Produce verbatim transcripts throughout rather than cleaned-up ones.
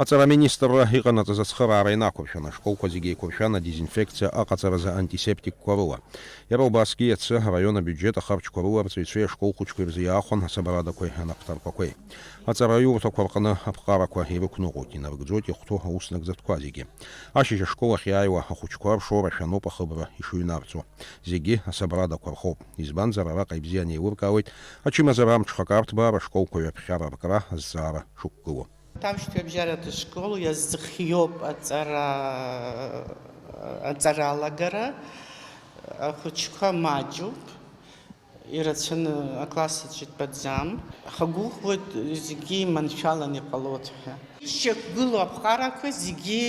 Аҵара аминистрра иҟанаҵаз ацхыраара инақәыршәаны, ашколқәа зегьы еиқәыршәан адезинфекциа аҟаҵаразы антисептикқәа рыла. Иара убасгьы иацы араион абиуџьет ахарџьқәа рыла арҵаҩцәеи ашколхәыҷқәеи рзы иаахәан асабарадақәеи анапҭарқәақәеи. Аҵараиурҭақәа рҟны аԥҟарақәа ирықәныҟәоит, инарыгӡоит иахәҭоу аус нагӡатәқәа зегьы. Ашьыжь ашкол ахь иааиуа ахәыҷқәа ршоура шәаноуп ахыбра ишыҩнарҵо. Зегьы асабарадақәа рхоуп, избанзар араҟа ибзианы еилыркаауеит ачымазара амҽхак арҭбаара, ашколқәа ҩаԥхьара аркра, азҵаара шықәгылоу. Ҭамшьҭҩыбжьаратә школ иазыхиоуп аҵара, аҵара алагара, ахәыҷқәа маҷуп, ирацәаны акласс аҿы итәаӡам. Ҳагәыӷуеит зегьы иманшәалан иҟалоит ҳәа. Ишьақәгылоу аԥҟарақәа зегьы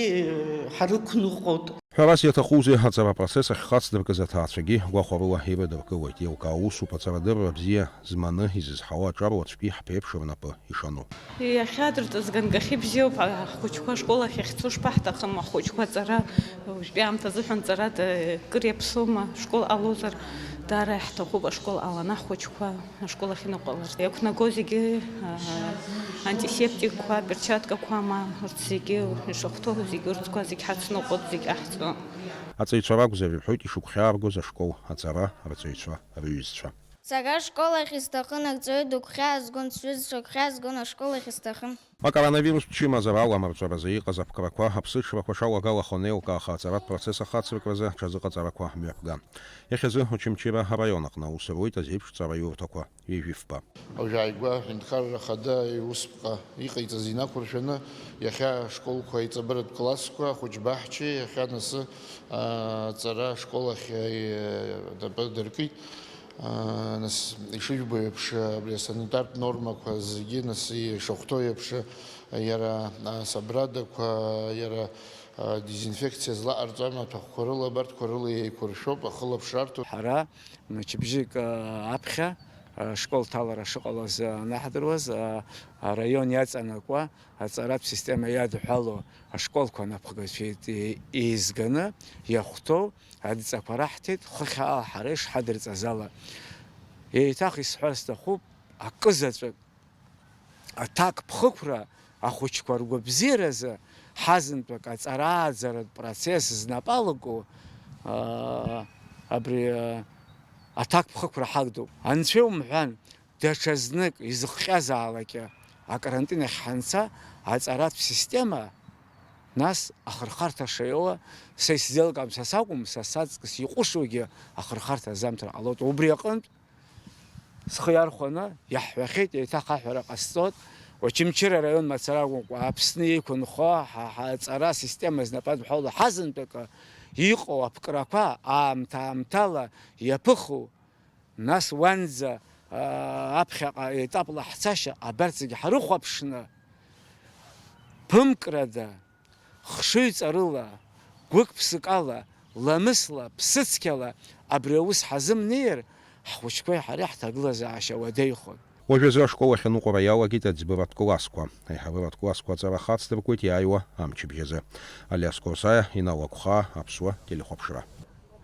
ҳарықәныҟәоит. Ҳәарас иаҭахузеи, аҵара апроцесс ахьхацдыркыз аҭаацәагьы гәахәарыла ирыдыркылоит. Еилкаау усуп аҵарадырра бзиа зманы изызҳауа аҿар уаҵәтәи ҳԥеиԥш рнапы ишану. Иахьадырҵаз ганкахьы бзиоуп, ҳхәыҷқәа ашкол ахь иахьцо шԥаҳҭахым, ахәыҷқәа аҵара, уажәтәи аамҭа азыҳәан ҵарада кыр иаԥсоума, ашкол ҟалозар, даара иаҳҭахуп ашкол ҟаланы ҳхәыҷқәа ашкол ахь иныҟәалар. Иақәнаго зегьы, аа, антисептикқәа, аперчаткақәа ма, урҭ зегьы ишахәҭоу зегьы, урҭқәа зегь ҳацныҟәоит, зегь ҟаҳҵо. Аҵаҩцәа ракәзар, ирҳәоит ишыгәхьааргоз ашкол аҵара, арҵаҩцәа, рыҩызцәа. Сара ашкол ахь исҭахын, арҵаҩы дыгәхьаазгон, сҩызцәа гәхьаазгон, ашкол ахь исҭахын. Акоронавирустә чымазара аламырҵәаразы иҟаз аԥкрақәа аԥсыҽрақәа шалагалахо анеилкааха, аҵаратә процесс ахацыркразы аҽазыҟаҵарақәа мҩаԥган. Иахьазы Очамчыра араион аҟны аус руеит азеиԥш ҵараиурҭақәа ҩажәифба. Уажә ааигәа аҳәынҭқарра ахада иусԥҟа иҟаиҵаз инақәыршәаны, иахьа ашколқәа аиҵабыратә классқәа, ахәыҷбаҳчеи, иахьа анасы, аа, аҵара ашкол ахь, аа, напы дыркит. Аа, нас, ишыжәбо еиԥш, абри асанитартә нормақәа зегьы, нас, ишахәҭоу еиԥш, иара асабрадақәа, иара, аа, дезинфекциа злаҟарҵо амаҭәахәқәа рыла, абарҭқәа рыла еиқәыршәоуп, ахылаԥшра арҭоит. Ҳара мчыбжьык, аа, аԥхьа, аа, школ ҭалара шыҟалаз, аа, анаҳдыруаз, аа, араион иаҵанакуа аҵаратә система иадҳәало ашколқәа анапхгацәа еи-, еизганы иахәҭоу адҵақәа раҳҭеит, хыхь ала ҳара ишҳадырҵаз ала. Еиҭах исҳәар сҭахуп, акы заҵәык аҭакԥхықәра ахәыҷқәа ргәабзиаразы ҳазынтәык аҵара-ааӡаратә процесс знапы алаку, аа, абри, аа, аҭакԥхықәра ҳагдуп. Анцәа иумҳәан, даҽазнык изыхҟьазаалакь акарантин ахь ҳанца, аҵаратә система, нас ахырхарҭа шаиоуа, са исзеилкаам, са сакәым, са саҵкыс иҟәышугьы ахырхарҭа азамҭар ҟалоит. Убри аҟынтә, схы иархәаны иаҳҳәахьеит, еиҭах аҳәара ҟасҵоит, Очамчыра араион мацара акәымкәа, Аԥсны иқәынхо ҳа, ҳаҵара асистема знапы адҳәало ҳазынтәык иҟоу аԥкрақәа аамҭа-аамҭала иаԥыху, нас уанӡа, аа, аԥхьаҟа етапла ҳцашьа абарҭ зегьы ҳрыхәаԥшны, ԥымкрада, хшыҩҵарыла, гәык-ԥсыкала, ламысла, ԥсыцқьала абри аус ҳазымнеир, ҳхәыҷқәеи ҳареи ҳҭагылазаашьа уадаҩхон. Уажәазы ашкол ахь аныҟәара иалагеит аӡбаратә классқәа. Аиҳабыратә классқәа аҵара хацдыркуеит иааиуа амчыбжьазы. Алиас Қәарсаиа, Инал Агәхаа, Аԥсуа телехәаԥшра.